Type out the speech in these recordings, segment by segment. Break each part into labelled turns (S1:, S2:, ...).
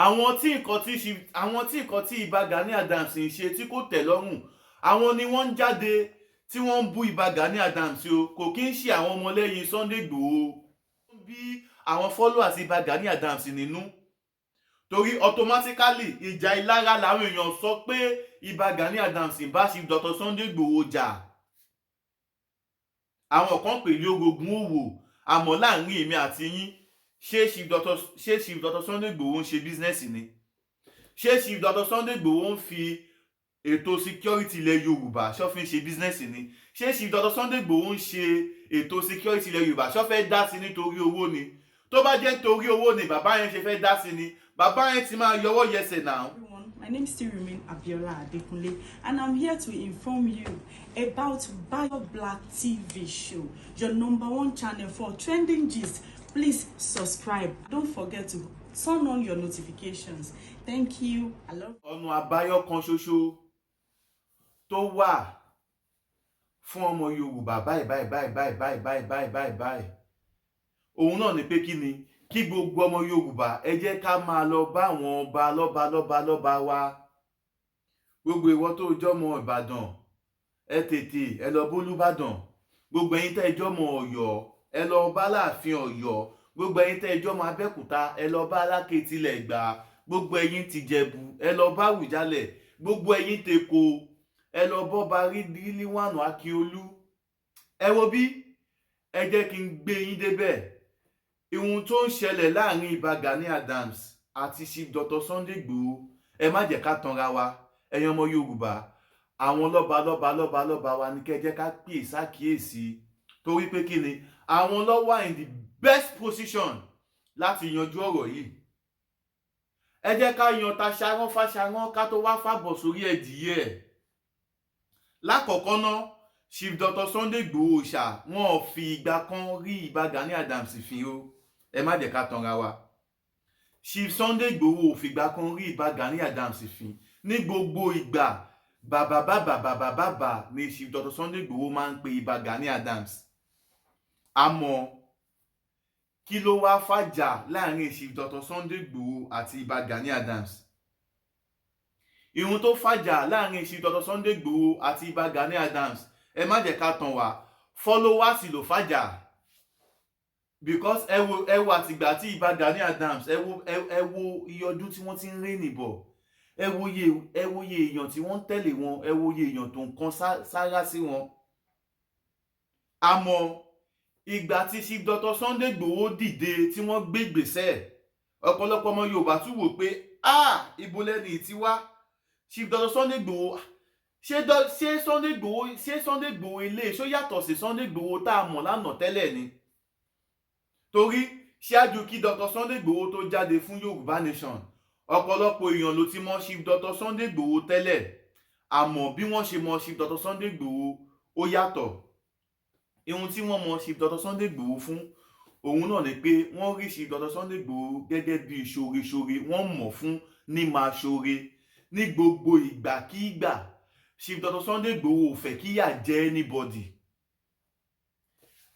S1: Àwọn tí nǹkan tí Ìbà Gani Adams ń ṣe tí kò tẹ́ lọ́rùn, àwọn ni wọ́n ń jáde tí wọ́n ń bú Ìbà Gani Adams o. Kò kí ń ṣe àwọn ọmọlẹ́yìn Sunday Igboho bí àwọn followers Ìbà Gani Adams nínú, torí automatically ìjà ìlara làwọn èèyàn sọ pé Ìbà Gani Adams ń bá Chief Dr. Sunday Igboho jà. Àwọn kan pè ní orogún òwò, àmọ́ láàrin èmi àti yín, ṣé Chief Dr. Sunday Igboho ń ṣe business ni? Ṣé Chief Dr. Sunday Igboho ń fi ètò security ilẹ̀ Yorùbá ṣó fi ń ṣe business ni? Ṣé Chief Dr. Sunday Igboho ń ṣe ètò security ilẹ̀ Yorùbá, ṣó fẹ́ dá sí nítorí owó ni? Tó bá jẹ́ nítorí owó ni bàbá yẹn ṣe fẹ́ dá sí ni, bàbá yẹn ti máa yọwọ́ yẹsẹ̀ náà.
S2: Everyone, my name still remain Abiola Adekunle and I'm here to inform you about Bayo Black TV show, your number one channel for trending gist. Please subscribe. Don't forget to turn on your notifications. Thank you. I love
S1: Ọ̀nà àbáyọ kan ṣoṣo tó wà fún ọmọ Yorùbá báyìí báyìí báyìí báyìí báyìí báyìí báyìí báyìí báyìí, òun náà ni pé kí ni kí gbogbo ọmọ Yorùbá, ẹ jẹ́ ká máa lọ bá àwọn ọba lọ́ba lọ́ba lọ́ba wa. Gbogbo ìwọ tó jọmọ Ìbàdàn, ẹ tètè ẹ lọ bólúbàdàn. Gbogbo ẹ̀yin tẹ́ ẹ jọmọ Ọ̀yọ́, ẹ lọ bá Láàfin Ọ̀yọ́. Gbogbo ẹ̀yin tẹ́ ẹ jọmọ Abẹ́òkúta, ẹ lọ bá Aláké tilẹ̀ Ẹ̀gbá. Gbogbo ẹ̀yin tìjẹ̀bù, ẹ lọ bá Àwùjalẹ̀. Gbogbo ẹ̀yin tèkó, ẹ lọ bọ́ba Rílíwánù Akíolú. Ẹ wo bí, ẹ jẹ́ kí n gbé yín débẹ̀. Ìhun tó ń ṣẹlẹ̀ láàrin Ìbà Gani Adams àti Chief Dr. Sunday Igboho, ẹ má jẹ́ ká tanra wa. Ẹ̀yin ọmọ Yorùbá, àwọn lọ́ba lọ́ba lọ́ba lọ́ba wa ní kẹ́ jẹ́ ká pè sákìyèsí, torí pé kí ni, àwọn ló wà in the best position láti yanjú ọ̀rọ̀ yìí. Ẹ jẹ́ ká yan ta ṣarán fáṣarán ká tó wá fàbọ̀ sórí ẹ̀dìyẹ. Lákọ̀ọ́kọ́ ná, Chief Dr. Sunday Igboho ṣá, wọn ò fi ìgbà kan rí Ìbà Gani Adams fín o. Ẹ má jẹ́ ká tanra wa. Chief Sunday Igboho ò fìgbà kan rí Ìbà Gani Adams fín. Ní gbogbo ìgbà, bàbá bàbá bàbá bàbá ni Chief Dr. Sunday Igboho máa ń pe Ìbà Gani Adams. Àmọ́ kí ló wá fàjà láàrin Chief Dr. Sunday Igboho àti Ìbà Gani Adams? Ìhun tó fàjà láàrin Chief Dr. Sunday Igboho àti Ìbà Gani Adams, ẹ má jẹ́ ká tàn wá, followers ló fàjà, because ẹ wo àtìgbà tí Ìbà Gani Adams, ẹ wo iye ọdún tí wọ́n ti ń rìn nìbọ̀, ẹ wo iye èèyàn tí wọ́n ń tẹ̀lé wọn, ẹ wo iye èèyàn tó ń kan sára sí wọn. Àmọ́ ìgbà tí Chief Dr. Sunday Igboho dìde tí wọ́n gbé ìgbésẹ̀, ọ̀pọ̀lọpọ̀ ọmọ Yorùbá tún wò pé, ah, ibo lẹ́ni tí wá Chief Dr. Sunday Igboho? Ṣé Sunday Igboho ilé ṣó yàtọ̀ sí Sunday Igboho tá a mọ̀ lánàá tẹ́lẹ̀ ni? Torí ṣáájú kí Dr. Sunday Igboho tó jáde fún Yorùbá Nation, ọ̀pọ̀lọpọ̀ èèyàn ló ti mọ̀ Chief Dr. Sunday Igboho tẹ́lẹ̀. Àmọ́ bí wọ́n ṣe mọ̀ Chief Dr. Sunday Igboho, ó yàtọ̀. Ihun tí wọ́n mọ̀ Chief Dr. Sunday Igboho fún, òun náà ni pé wọ́n rí Chief Dr. Sunday Igboho gẹ́gẹ́ bí ṣoore-ṣoore. Wọ́n mọ̀ fún ní máa ṣoore ní gbogbo ìgbàkígbà. Chief Dr. Sunday Igboho ò fẹ́ kíyà jẹ anybody.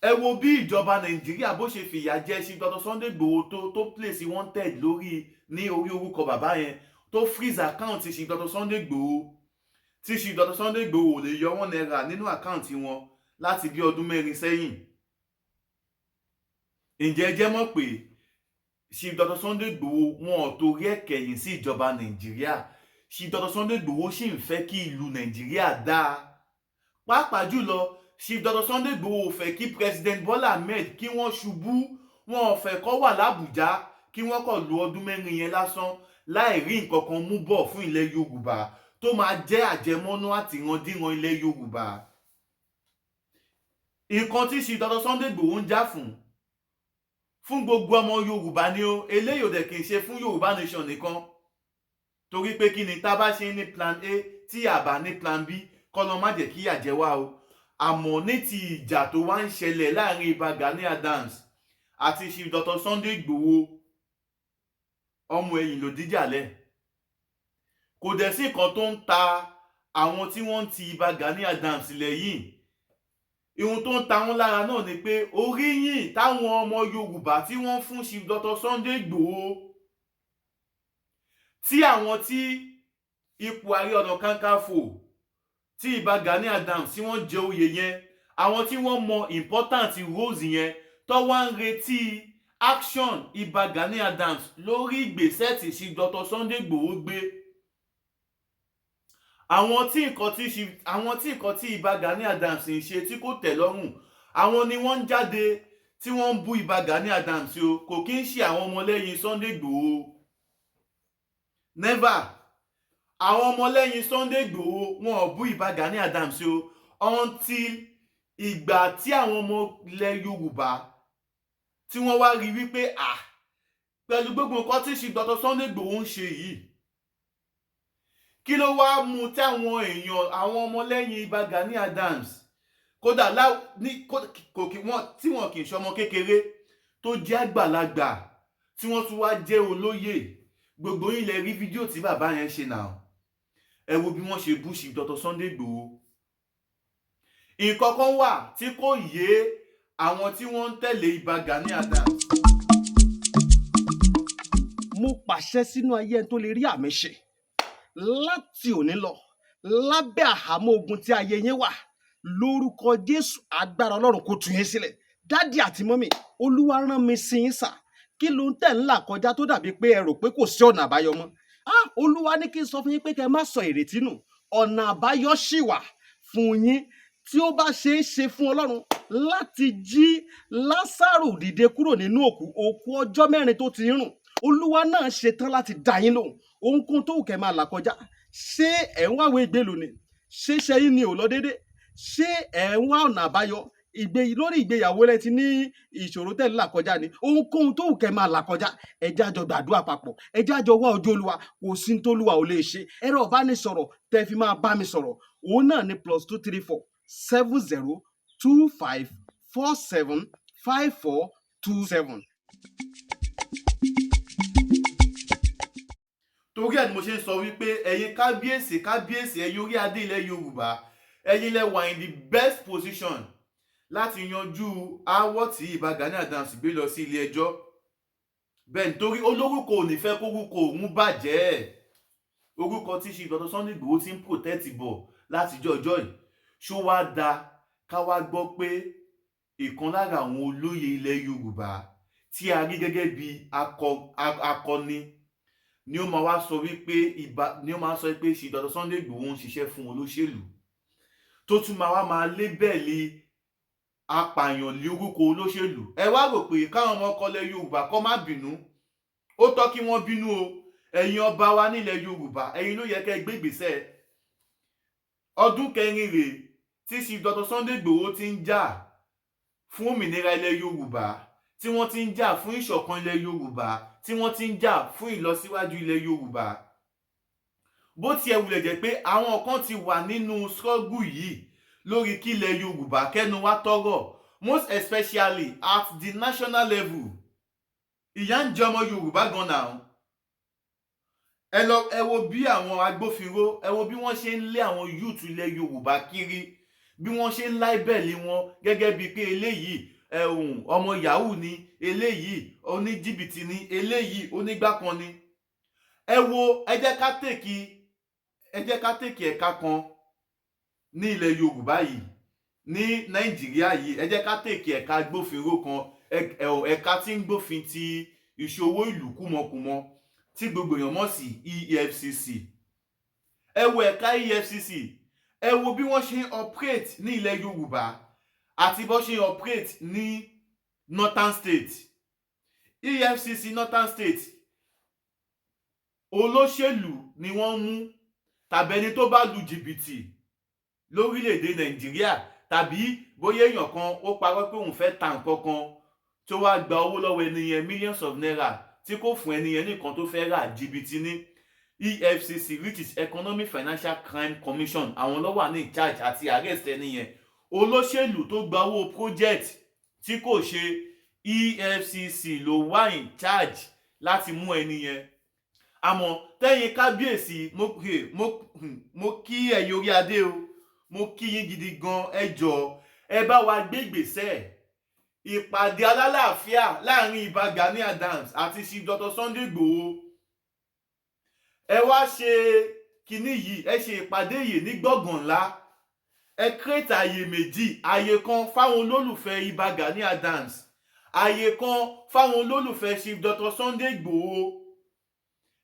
S1: Ẹ wo bí ìjọba Nàìjíríà bó ṣe fìyà jẹ Chief Dr. Sunday Igboho, tó place wanted lórí ní orí orúkọ bàbá yẹn, tó freeze account Chief Dr. Sunday Igboho, tí Chief Dr. Sunday Igboho ò lè yọ ₦1 nínú account wọn láti bí ọdún 4 sẹ́yìn. Ǹjẹ́ ẹ jẹ́ mọ̀ pé Chief Dr. Sunday Igboho, wọn ò torí ẹ̀ kẹ̀yìn sí ìjọba Nàìjíríà? Chief Dr. Sunday Igboho sì ń fẹ́ kí ìlú Nàìjíríà dáa. Pàápàá jùlọ, Chief Dr. Sunday Igboho ò fẹ́ kí President Bola Ahmed kí wọ́n ṣubú. Wọn ò fẹ́ kó wà lábùjá, kí wọ́n kàn lu ọdún 4 yẹn lásán láì rí nǹkan kan mú bọ̀ fún ilẹ̀ Yorùbá tó máa jẹ́ àjẹmọ́nú àti ìrandíran ilẹ̀ Yorùbá. Nǹkan tí Chief Dr. Sunday Igboho ń jà fún gbogbo ọmọ Yorùbá ni ó. Eléyìí ò dẹ̀ kì í ṣe fún Yorùbá Nation nìkan, torí pé kí ni, tá a bá ṣe ní plan A, tí a bá ní plan B, kọ́lọ́ má jẹ́ kí ìyà jẹ wá o. Àmọ́ ní ti ìjà tó wá ń ṣẹlẹ̀ láàrin Ìbà Gani Adams àti Chief Dr. Sunday Igboho, ọmọ ẹ̀yìn ló díjà lẹ̀. Kò dẹ̀ sí nǹkan tó ń ta àwọn tí wọ́n ń ti Ìbà Gani Adams lẹ́yìn. Ihun tó ń ta wọ́n lára náà ni pé oríyìn táwọn ọmọ Yorùbá tí wọ́n fún Chief Dr. Sunday Igboho. Tí àwọn tí ipò Ààrẹ Ọ̀nà Kakanfò tí Ìbà Gani Adams tí wọ́n jẹ oyè yẹn, àwọn tí wọ́n mọ important roles yẹn, tó wá ń retí action Ìbà Gani Adams lórí ìgbésẹ̀ tí ṣe Dr. Sunday Igboho gbé, àwọn tí nǹkan tí Ìbà Gani Adams ń ṣe tí kò tẹ́ lọ́rùn, àwọn ni wọ́n ń jáde tí wọ́n ń bú Ìbà Gani Adams o. Kò kí ń ṣe àwọn ọmọlẹ́yìn Sunday Igboho, never. Àwọn ọmọlẹ́yìn Sunday Igboho, wọn ò bú Ìbà Gani Adams o, until ìgbà tí àwọn ọmọ ilẹ̀ Yorùbá tí wọ́n wá rí wípé, ah, pẹ̀lú gbogbo nǹkan tí ṣe Dr. Sunday Igboho ń ṣe yìí, kí ló wá mú tí àwọn èèyàn, àwọn ọmọlẹ́yìn Ìbà Gani Adams, kódà ní kò kí wọ́n tí wọn kì í ṣọmọ kékeré, tó jẹ́ àgbàlagbà, tí wọ́n tún wá jẹ́ olóyè? Gbogbo yín lẹ rí fídíò tí bàbá yẹn ṣe náà. Ẹ wo bí wọ́n ṣe bú sí Dr. Sunday Igboho. Nǹkan kan wà tí kò yé àwọn tí wọ́n ń tẹ̀lé Ìbà Gani Adams.
S3: Mo pàṣẹ sínú ayé ẹni tó lè rí àmì ṣe láti òní lọ, lábẹ́ àhámọ́ ogun tí ayé yín wà, lórúkọ Jésù, agbára Ọlọ́run kò tú yín sílẹ̀. Daddy àti mummy, Olúwa rán mi sí yín sà. Kí ló ń tẹ̀ ń là kọjá tó dàbí pé ẹ rò pé kò sí ọ̀nà àbáyọ mọ́? Ah, Olúwa ní kí n sọ fún yín pé kẹ́ ẹ má sọ ìrètí nù, ọ̀nà àbáyọ ṣì wà fún yín. Tí ó bá ṣe é ṣe fún Ọlọ́run láti jí Lásàrò dìde kúrò nínú òkú, òkú ọjọ́ 4 tó ti ń rùn, Olúwa náà ṣetán láti dá yín lóhùn. Ohunkóhun tó wù kẹ́ máa là kọjá, ṣé ẹ̀ ń wáwé ìgbélú ni? Ṣé ṣẹ́yìn ni ò lọ déédé? Ṣé ẹ̀ ń wá ọ̀nà àbáyọ ìgbé lórí ìgbéyàwó rẹ ti ní ìṣòro tẹ̀ ń là kọjá ni? Ohunkóhun tó wù kẹ́ máa là kọjá, ẹ jẹ́ á jọ gbàdúrà papọ̀, ẹ jẹ́ á jọ wá ojú Olúwa. Kò sí ní tólúwa ò lè ṣe. Ẹ̀rọ ìbánisọ̀rọ̀ tẹ́ fi máa bá mi sọ̀rọ̀, òun náà ni +234 70 25 47 54 27.
S1: Torí ẹ̀ ni mo ṣe ń sọ wípé ẹ̀yin kábíyèsí, kábíyèsí, ẹ̀yin orí adé ilẹ̀ Yorùbá, ẹ̀yin lẹ wà in the best position láti yanjú aáwọ̀ tí Ìbà Gani Adams gbé lọ sí ilé ẹjọ́. Bẹ́ẹ̀ nítorí olórúkọ ò ní fẹ́ kórúkọ òun bàjẹ́. Orúkọ tí ṣe Dr. Sunday Igboho ti ń protect bọ̀ látijọ́ ọjọ́ yìí, ṣó wá da ká wá gbọ́ pé ìkan lára àwọn olóyè ilẹ̀ Yorùbá tí a rí gẹ́gẹ́ bí akọni ni ó máa wá sọ wípé ìbá ni ó máa sọ pé ṣe Dr. Sunday Igboho ń ṣiṣẹ́ fún olóṣèlú, tó tún máa wá máa label apààyàn lé orúkọ olóṣèlú? Ẹ wá rò pé káwọn ọmọ ọkọlẹ̀ Yorùbá kọ́ má bínú? Ó tọ́ kí wọ́n bínú o. Ẹ̀yin ọba wa nílẹ̀ Yorùbá, ẹ̀yin ló yẹ kẹ́ gbé ìgbésẹ̀. Ọdún 4 rèé tí ṣe Dr. Sunday Igboho ti ń jà fún òmìnira ilẹ̀ Yorùbá, tí wọ́n ti ń jà fún ìṣọ̀kan ilẹ̀ Yorùbá, tí wọ́n ti ń jà fún ìlọsíwájú ilẹ̀ Yorùbá. Bó tiẹ̀ wulẹ̀ jẹ́ pé àwọn kan ti wà nínú struggle yìí lórí kí ilẹ̀ Yorùbá kẹ́nu wá tọ́rọ̀, most especially at the national level, ìyà ń jẹ ọmọ Yorùbá gan náà. Ẹ lọ, ẹ wo bí àwọn agbófinró, ẹ wo bí wọ́n ṣe ń lé àwọn youth ilẹ̀ Yorùbá kiri, bí wọ́n ṣe ń label wọn gẹ́gẹ́ bíi pé eléyìí ẹ̀hún ọmọ yahoo ni, eléyìí oníjìbìtì ni, eléyìí onígbàkan ni. Ẹ wo, ẹ jẹ́ ká take ẹ̀ka kan ní ilẹ̀ Yorùbá yìí, ní Nàìjíríà yìí. Ẹ jẹ́ ká take ẹ̀ka agbófinró kan, ẹ̀ka tí ń gbófin ti ìṣòwò ìlú kúmọkùmọ tí gbogbo èèyàn mọ̀ sí EFCC. Ẹ wo ẹ̀ka EFCC, ẹ wo bí wọ́n ṣe ń operate ní ilẹ̀ Yorùbá àti bó ṣe ń operate ní Northern State. EFCC Northern State, olóṣèlú ni wọ́n mú, tàbí ẹni tó bá lu jìbìtì lórílẹ̀‐èdè Nàìjíríà, tàbí bóyá èèyàn kan ó parọ́ pé òun fẹ́ ta nǹkan kan, tó wá gba owó lọ́wọ́ ẹni yẹn, millions of naira, tí kò fún ẹni yẹn ní nǹkan tó fẹ́ rà, jìbìtì ní. EFCC, which is Economic Financial Crime Commission, àwọn ló wà ní in charge àti arrest ẹni yẹn. Olóṣèlú tó gba owó project tí kò ṣe, EFCC ló wà in charge láti mú ẹni yẹn. Àmọ́ tẹ́yìn kábíyèsí, mo kí ẹ̀yin orí adé o, mo kí yín gidi gan. Ẹ jọ̀ọ́, ẹ bá wa gbé ìgbésẹ̀ ìpàdé alálàáfíà láàrin Ìbà Gani Adams àti Chief Dr. Sunday Igboho. Ẹ wá ṣe kinní yìí, ẹ ṣe ìpàdé yìí ní gbọ̀ngàn ńlá. Ẹ create àyè méjì: àyè kan fáwọn olólùfẹ́ Ìbà Gani Adams, àyè kan fáwọn olólùfẹ́ Chief Dr. Sunday Igboho.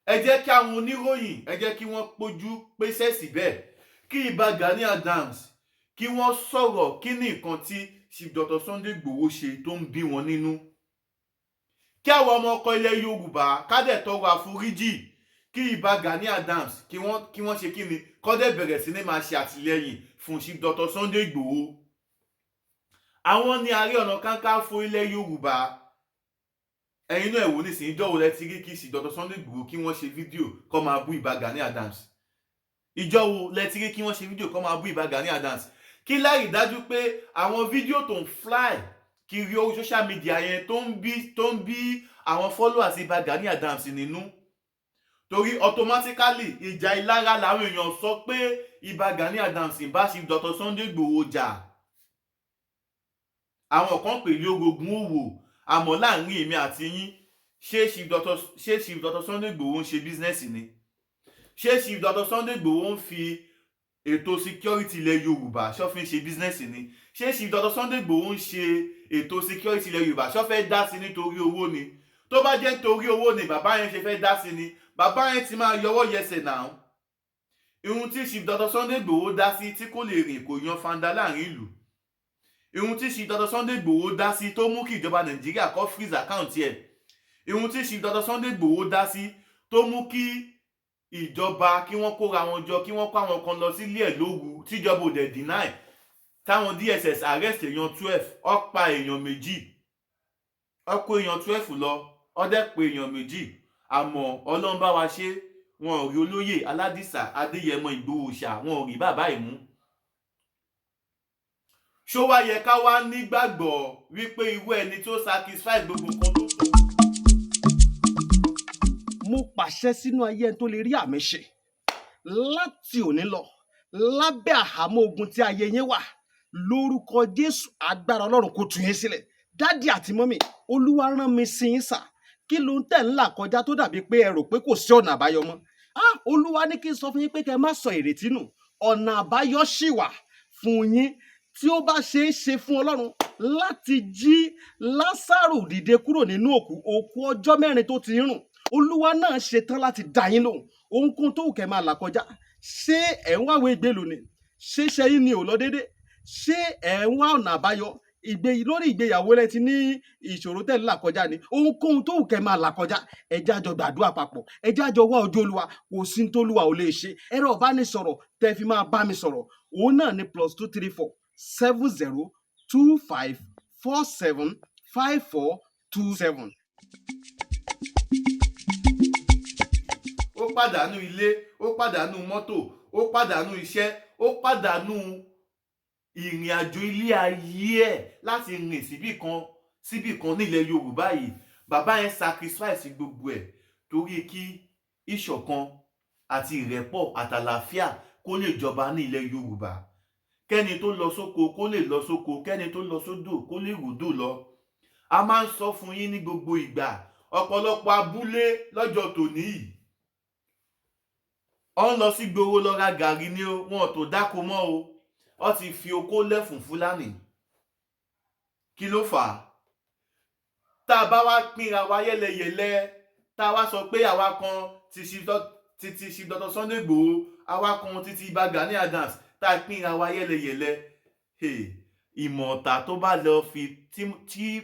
S1: Ẹ jẹ́ kí àwọn oníròyìn, ẹ jẹ́ kí wọ́n pójú pésẹ̀ síbẹ̀, kí Ìbà Gani Adams kí wọ́n sọ̀rọ̀, kí ní nǹkan tí Chief Dr. Sunday Igboho ṣe tó ń bí wọn nínú, kí àwọn ọmọ ọkọ ilẹ̀ Yorùbá ká dẹ̀ tọrọ àforíjì, kí Ìbà Gani Adams kí wọ́n ṣe kí ni kó dẹ̀ bẹ̀rẹ̀ sí ní máa ṣe àtìlẹ́yìn fún Chief Dr. Sunday Igboho. Àwọn ní Ààrẹ Ọ̀nà Kakanfò ilẹ̀ Yorùbá. Ẹ̀yin náà, ẹ wò nísìnyí, ìjọ́ wo lẹ ti rí kí Chief Dr. Sunday Igboho kí wọ́n ṣe fídíò kó máa bú Ìbà Gani Adams? Ìjọ́ wo lẹ ti rí kí wọ́n ṣe fídíò kó máa bú Ìbà Gani Adams? Kí láì dájú pé àwọn fídíò tó ń fly kiri orí social media yẹn tó ń bí àwọn followers Ìbà Gani Adams nínú, torí automatically ìjà ìlara làwọn èèyàn sọ pé Ìbà Gani Adams ń bá Chief Dr. Sunday Igboho jà. Àwọn kan pè ní orogún òwò, àmọ́ láàrin èmi àti yín, ṣé Chief Dr. Sunday Igboho ń ṣe business ni? Ṣé Chief Dr. Sunday Igboho ń fi ètò security ilẹ̀ Yorùbá ṣó fi ń ṣe business ni? Ṣé Chief Dr. Sunday Igboho ń ṣe ètò security ilẹ̀ Yorùbá, ṣó fẹ́ dá sí nítorí owó ni? Tó bá jẹ́ nítorí owó ni bàbá yẹn ṣe fẹ́ dá sí ni, bàbá yẹn ti máa yọwọ́ yẹsẹ̀ náà. Ihun tí Chief Dr. Sunday Igboho dá sí tí kò lè rìn, kò yan fanda láàrin ìlú, ihun tí Chief Dr. Sunday Igboho dá sí tó mú kí ìjọba Nàìjíríà kó freeze account ẹ̀, ihun tí Chief Dr. Sunday Igboho dá sí tó mú kí ìjọba kí wọ́n kóra wọn jọ, kí wọ́n kó àwọn kan lọ sílé ẹ̀ lóru, tíjọba ò dẹ̀ deny, táwọn DSS arrest èèyàn 12, ó pa èèyàn méjì, ó kó èèyàn 12 lọ, ó dẹ̀ pé èèyàn méjì. Àmọ́ Ọlọ́run bá wa ṣe, wọn ò rí olóyè Aládìsá Adéyẹmọ Ìgbòho ṣá, wọn ò rí bàbá ẹ̀ mú. Ṣó wá yẹ ká wá nígbàgbọ́ wípé irú ẹni tó sacrifice gbogbo nǹkan tó tó
S3: Mo pàṣẹ sínú ayé ẹni tó lè rí àmì ṣe, láti òní lọ, lábẹ́ àhámọ́ ogun tí ayé yín wà, lórúkọ Jésù, agbára Ọlọ́run kó tú yín sílẹ̀. Daddy àti mummy, Olúwa rán mi sí yín sà. Kí ló ń tẹ̀ ń là kọjá tó dàbí pé ẹ rò pé kò sí ọ̀nà àbáyọ mọ́? Ah, Olúwa ní kí n sọ fún yín pé kẹ́ ẹ má sọ ìrètí nù, ọ̀nà àbáyọ ṣì wà fún yín. Tí ó bá ṣe é ṣe fún Ọlọ́run láti jí Lásàrò dìde kúrò nínú òkú, òkú ọjọ́ 4 tó ti ń rùn, Olúwa náà ṣetán láti dá yín lóhùn. Ohunkóhun tó wù kẹ́ máa là kọjá, ṣé ẹ̀ ń wáwé ìgbélú ni? Ṣé ṣẹ́yìn ni ò lọ déédé? Ṣé ẹ̀ ń wá ọ̀nà àbáyọ ìgbé lórí ìgbéyàwó rẹ ti ní ìṣòro tẹ̀ ń là kọjá ni? Ohunkóhun tó wù kẹ́ máa là kọjá, ẹ jẹ́ á jọ gbàdúrà papọ̀, ẹ jẹ́ á jọ wá ojú Olúwa. Kò sí ní tólúwa ò lè ṣe. Ẹ̀rọ ìbánisọ̀rọ̀ tẹ́ fi máa bá mi sọ̀rọ̀, òun náà ní +234 70 25 47 54 27.
S1: Ó pàdánù ilé, ó pàdánù mọ́tò, ó pàdánù iṣẹ́, ó pàdánù ìrìn àjò ilé ayé ẹ̀ láti rìn síbì kan síbì kan nílẹ̀ Yorùbá yìí. Bàbá yẹn sacrifice gbogbo ẹ̀ torí kí ìṣọ̀kan àti ìrẹ́pọ̀ àtàlàáfíà kó lè jọba ní ilẹ̀ Yorùbá, kẹ́ni tó lọ sóko kó lè lọ sóko, kẹ́ni tó lọ sódò kó lè rúdò lọ. A máa ń sọ fún yín ní gbogbo ìgbà, ọ̀pọ̀lọpọ̀ abúlé lọ́jọ́ tòní yìí, ọ ń lọ sí gbòòrò lọ ra gàrí ni o, wọn ò tó dáko mọ́ o. Ọ ti fi okó lẹ̀ fún Fúlàní. Kí ló fà á tá a bá wá pínra wa yẹ́lẹyẹ̀lẹ, tá a wá sọ pé àwa kan ti Chief Dr. Sunday Igboho, àwa kan ti Ìbà Gani Adams, tá a pínra wa yẹ́lẹyẹ̀lẹ? Ìmọ̀ ọ̀tá tó bá lọ fi tí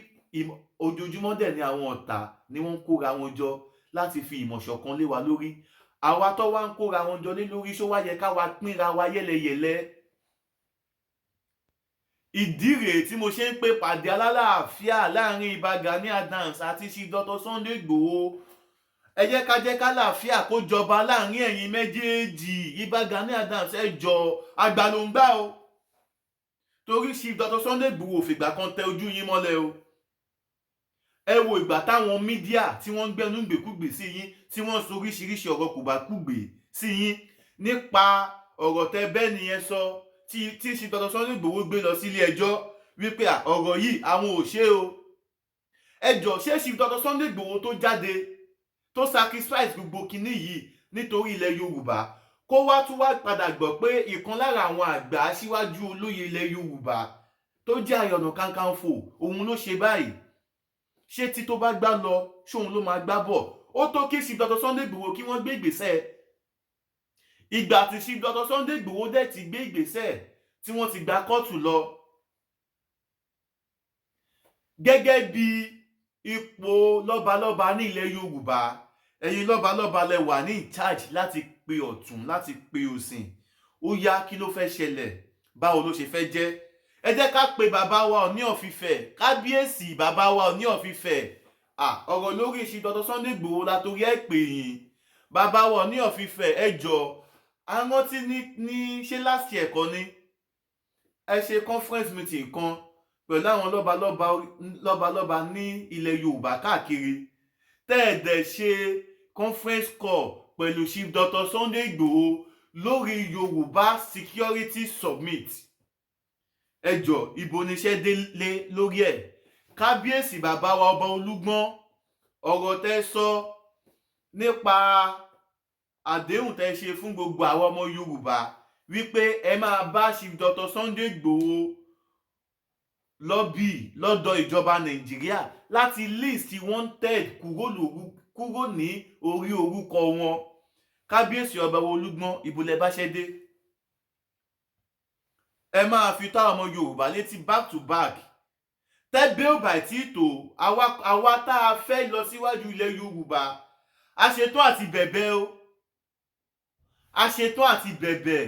S1: ojoojúmọ́ dẹ̀ ni àwọn ọ̀tá ni wọ́n ń kóra wọn jọ láti fi ìmọ̀ ṣọ̀kan lé wa lórí. Àwa tó wá ń kóra wọn jọ lé lórí, ṣó wá yẹ ká wa pínra wa yẹ́lẹyẹ̀lẹ? Ìdí rèé tí mo ṣe ń pè pàdé alálàáfíà láàrin Ìbà Gani Adams àti Chief Dr. Sunday Igboho. Ẹ jẹ́ ká láàfíà kó jọba láàrin ẹ̀yin méjèèjì. Ìbà Gani Adams, ẹ jọ, àgbà ló ń gbà o, torí Chief Dr. Sunday Igboho ò fìgbà kan tẹ ojú yín mọ́lẹ̀ o. Ẹ wo ìgbà táwọn media tí wọ́n ń gbẹnu gbèkúgbè sí yín, tí wọ́n ń sọ oríṣiríṣi ọ̀rọ̀ kòbákùgbé sí yín nípa ọ̀rọ̀ tẹ bẹ́ẹ̀ nìyẹn sọ, tí Chief Dr. Sunday Igboho gbé lọ sílé ẹjọ́ wípé ọ̀rọ̀ yìí àwọn ò ṣe o. Ẹ jọ, ṣé Chief Dr. Sunday Igboho tó jáde, tó sacrifice gbogbo kinní yìí nítorí Nítorí ilẹ̀ Yorùbá, kó wá tún wá padà gbọ́ pé ìkan lára àwọn àgbà aṣíwájú olóyè ilẹ̀ Yorùbá tó jẹ́ Ààrẹ Ọ̀nà Kakanfò, òun ló ṣe báyìí. Ṣé tí tó bá gbá lọ, ṣóun ló máa gbá bọ̀? Ó tó kí Chief Dr. Sunday Igboho kí wọ́n gbé ìgbésẹ̀. Ìgbà tí Chief Dr. Sunday Igboho dẹ̀ ti gbé ìgbésẹ̀, tí wọ́n ti gba kóòtù lọ gẹ́gẹ́ bí ipò lọ́balọ́ba ní ilẹ̀ Yorùbá, ẹ̀yin lọ́balọ́ba lẹ wà ní in charge láti pe ọ̀tún, láti pe òsìn. Ó yá, kí ló fẹ́ ṣẹlẹ̀? Báwo ló ṣe fẹ́ jẹ́? Ẹ jẹ́ ká pe bàbá wa Ọọ̀ni of Ifẹ̀, kábíyèsí, bàbá wa Ọọ̀ni of Ifẹ̀. Ọ̀rọ̀ lórí Chief Dr. Sunday Igboho la torí ẹ̀ pè yín. Bàbá wa Ọọ̀ni of Ifẹ̀, ẹ jọ, a rántí ní ṣé last year kọ́ ni ẹ ṣe conference meeting kan pẹ̀lú àwọn lọ́balọ́ba lọ́balọ́ba ní ilẹ̀ Yorùbá káàkiri, tẹ́ ẹ̀ dẹ̀ ṣe conference call pẹ̀lú Chief Dr. Sunday Igboho lórí Yorùbá Security Summit. Ẹ jọ, ibo níṣẹ́ délé lórí ẹ̀? Kábíyèsí, bàbá wa Ọba Olúgbọ́n, ọ̀rọ̀ tẹ́ sọ nípa àdéhùn tẹ́ ṣe fún gbogbo àwọn ọmọ Yorùbá wípé ẹ máa bá Chief Dr. Sunday Igboho lobby lọ́dọ̀ ìjọba Nàìjíríà láti list wanted kúrò ní orí orúkọ wọn, kábíyèsí Ọba Olúgbọ́n, ibo lẹ bá ṣẹ́ dé? Ẹ máa fi tó àwọn ọmọ Yorùbá létí back to back. Tẹ́bẹ́ ò bá tí tó àwa tá a fẹ́ lọ síwájú ilẹ̀ Yorùbá, a ṣetán àti bẹ̀bẹ̀ o, a ṣetán àti bẹ̀bẹ̀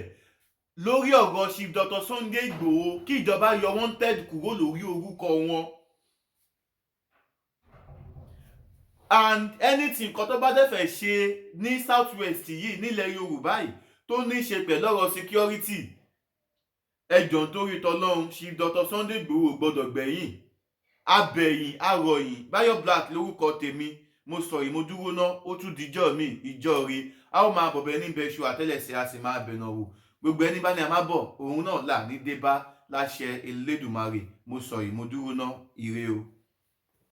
S1: lórí ọ̀rọ̀ Chief Dr. Sunday Igboho, kí ìjọba yọ wanted kúrò lórí orúkọ wọn and anything kan tó bá dẹ̀ fẹ́ ṣe ní South West yìí, nílẹ̀ Yorùbá yìí, tó ní í ṣe pẹ̀lú ọ̀rọ̀ security. Ẹ jọ̀ọ́, nítorí tọlọ́run, Chief Dr. Sunday Igboho gbọ́dọ̀ gbẹ̀yìn. Abẹ̀yìn arọ̀yìn. Báyọ̀ Black lórúkọ tèmi. Mo sọ yìí, mo dúró ná. Ó tún dijọ́ mi ìjọ rí. A ó máa bọ̀bẹ̀ níbẹ̀ ṣu àtẹ́lẹsẹ̀, a sì máa bẹ̀nà wò. Gbogbo ẹni bá ní a máa bọ̀, òun náà là ní dé bá láṣẹ Elédùmarè. Mo sọ yìí, mo dúró ná. Ire o.